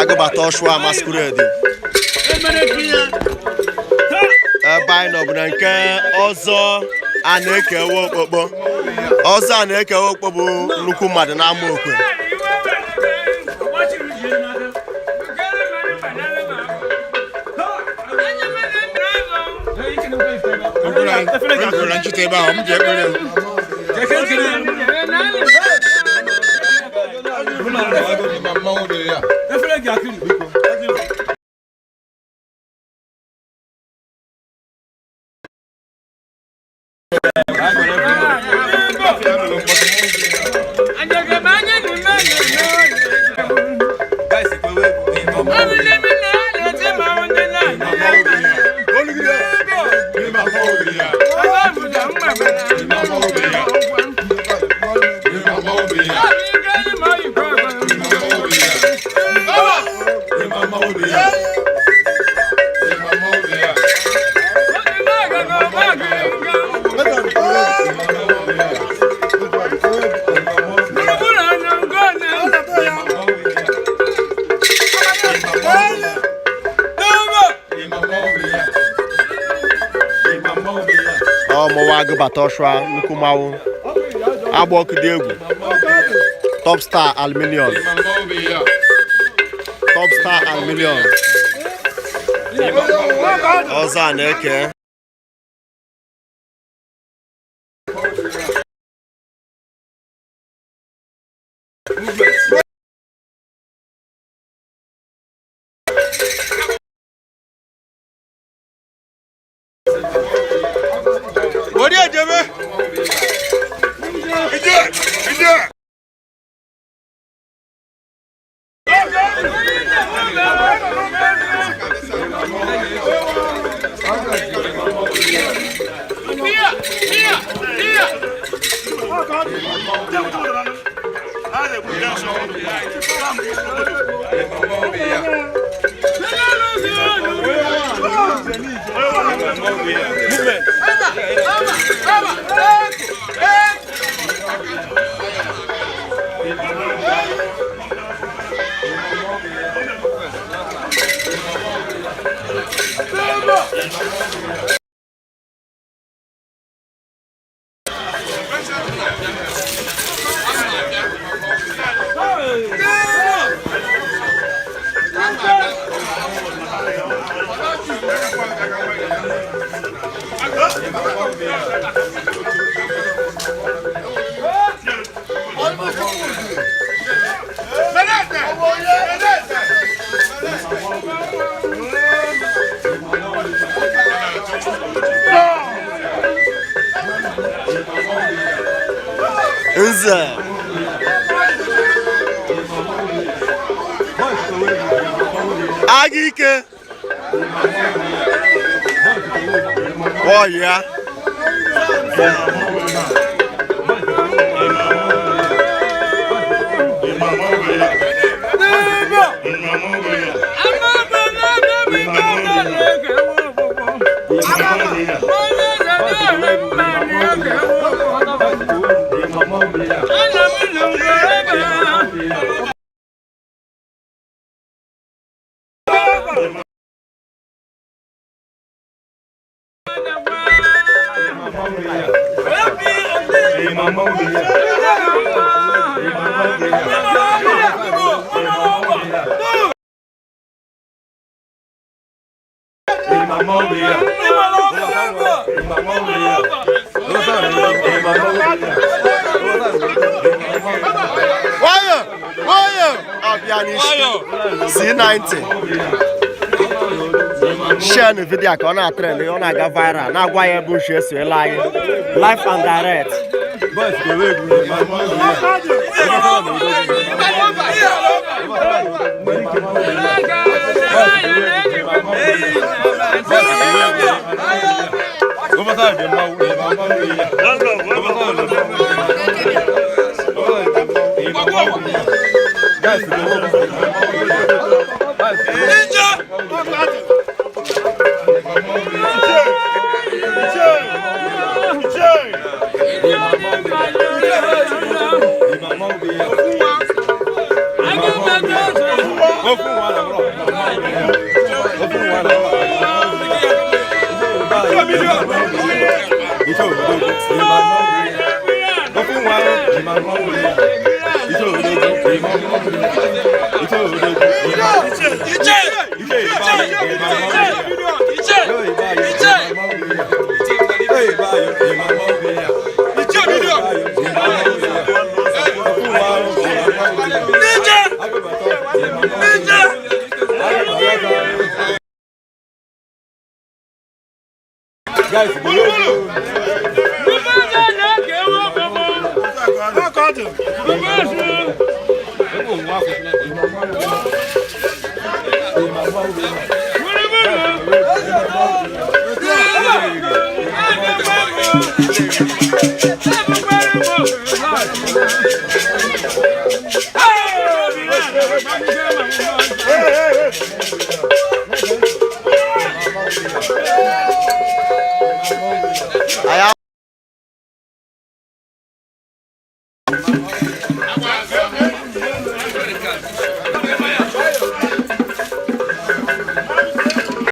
Agụbata Ọshụa Masquerade. Ebe anyị nọ bụ na nke ọzọ a na-ekewa okpokpo. Ọzọ a na-ekewa okpokpo bụ nnukwu mmadụ n'ama okwe. Ogwura nchịta ebe ahụ, m ji ekpere m. Ọmụwa Agụbata Ọshụa, nnukwu mmanwụ agba ọkụ dị egwu. Top Star Aluminium, Top Star Aluminium, ọzọ a na-eke. Orí ẹ̀jẹ̀ mi. Ìjẹ́ ìjẹ́. Nze aga ike ọya. Nwayọ nwayọ, ọbịa n'isi C90. Share na video ka ọ na-atrend, ọ na-aga viral, na-agwa ya ebe uche eso ele anyị live and direct. Thank you.